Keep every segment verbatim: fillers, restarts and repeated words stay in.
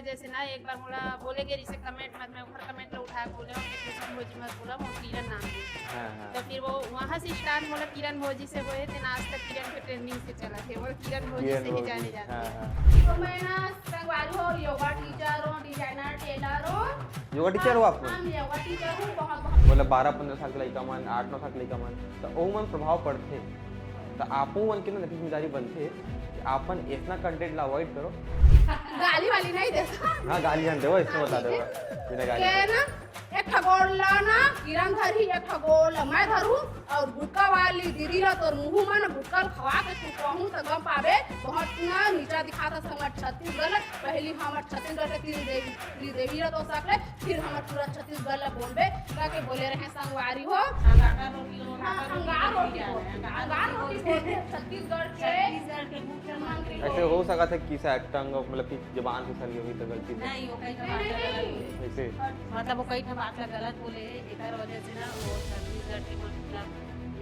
जैसे ना, एक बार मोला बोले गे, जैसे कमेंट मत, मैं ओखर कमेंट ला उठा के बोले हूँ कि ट्यूशन भौजी मत बोला, मोर किरण नाम है। हाँ हाँ तो फिर वो वहाँ से स्टार्ट मोला किरण भौजी से होए, तेन आज तक किरण के ट्रेंडिंग से चला थे, मोला किरण भौजी किरण से ही भौजी, जाने जाते हाँ, हैं। हाँ। तो मैं ना संगवारी हो, योगा टीचर हो, डिजाइनर टेलर हो। योगा टीचर हो आप? हम योगा टीचर हूँ, बहुत बहुत मतलब बारह पंद्रह साल के लइका मन, आठ नौ साल के लइका मन, तो ओ मन प्रभाव पड़थे। तो आपो मन के ना जिम्मेदारी बनथे कि आपन ऐसना कंटेंट ला अवॉइड करो। गाली वाली नहीं देता। हाँ, गाली जान देवो, इसमें बता देवो, बिना गाली के के। ना, एक ठा गोड़ ला ना किरण धरही, एक ठा गोड़ ला मैं धरू, और गुटका वाली दीदी ला तोर मुंह में ना गुटका खवा के तू कहूँ तो गम पाबे। बहुत ना नीचा दिखाता हमर छत्तीसगढ़ ला। पहली हमर छत्तीसगढ़ के त्रिदेवी, त्रिदेवी ला तो सकले, फिर हमर पूरा छत्तीसगढ़ ला बोलबे, का के बोले रहे संगवारी हो। अंगार रोटी हो, हाँ, अंगार रोटी हो। अंगार रोटी बोलते हैं छत्तीसगढ़ के मुख्यमंत्री हो। ऐसे हो सकता है कि शायद टंग, मतलब कि जबान फिसल गई होगी तो गलती से। नहीं, वो कहीं नहीं, नहीं, नहीं। ऐसे। मतलब वो कई ठा बात ला गलत बोले, एकर वजह से ना वो छत्तीसगढ़ के मतलब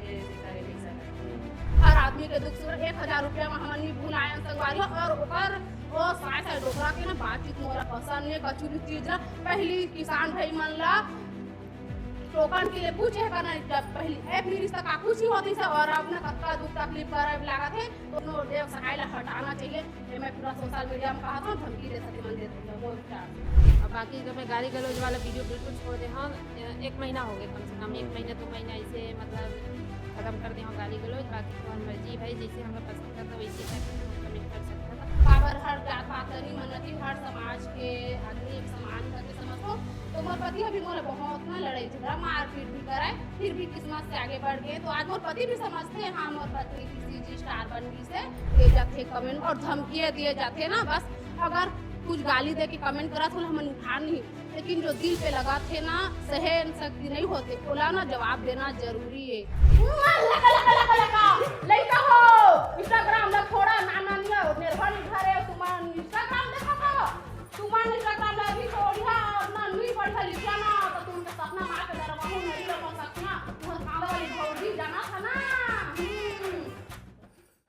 ये करे नहीं सकते। हम्म। हर आदमी के दुख सुख एक हजार रुपया में हमन भी भुलायन संगवारी हो, और ओकर वो साय साय डोकरा के ना बातचीत मोला पसंद नहीं, कछु भी चीज ला पहली किसान भाई मन ला टोकन के लिए कुछ है करना, जब पहली एक मिनट तक कुछ ही होती से, और अब ना कतका दुख तकलीफ करे लागत है, तो नो देव सहाय ला हटाना चाहिए। ये मैं पूरा सोशल मीडिया में कहा था, धमकी दे सकती मंदिर को, वो विचार से। और बाकी जो मैं गाली गलौज वाला वीडियो बिल्कुल छोड़ दे हूँ। एक महीना हो गया कम से कम, एक महीना दो महीना ऐसे मतलब खत्म कर दे हूँ गाली गलौज। बाकी तो मर्जी भाई, जैसे हमें पसंद करता वैसे कर सकते, कमेंट कर सकता था। काबर हर जात पात नहीं मनती, हर समाज के आदमी एक समान करके समझो। तो मोर पति अभी मोला बहुत ना लड़ाई झगड़ा मारपीट भी कराए, फिर भी किस्मत से आगे बढ़ गए। तो आज मोर पति भी समझते हैं, हाँ मोर पत्नी किसी जी स्टार बन गई से दिए जाते कमेंट और धमकियाँ दिए जाते ना। बस अगर कुछ गाली दे के कमेंट करा तो हमन उठा नहीं, लेकिन जो दिल पे लगा थे ना, सहन शक्ति नहीं होते, ओला ना जवाब देना जरूरी है। लगा, लगा, लगा, लगा। लइका हो, Instagram ला छोड़ा, नाना निया, ओने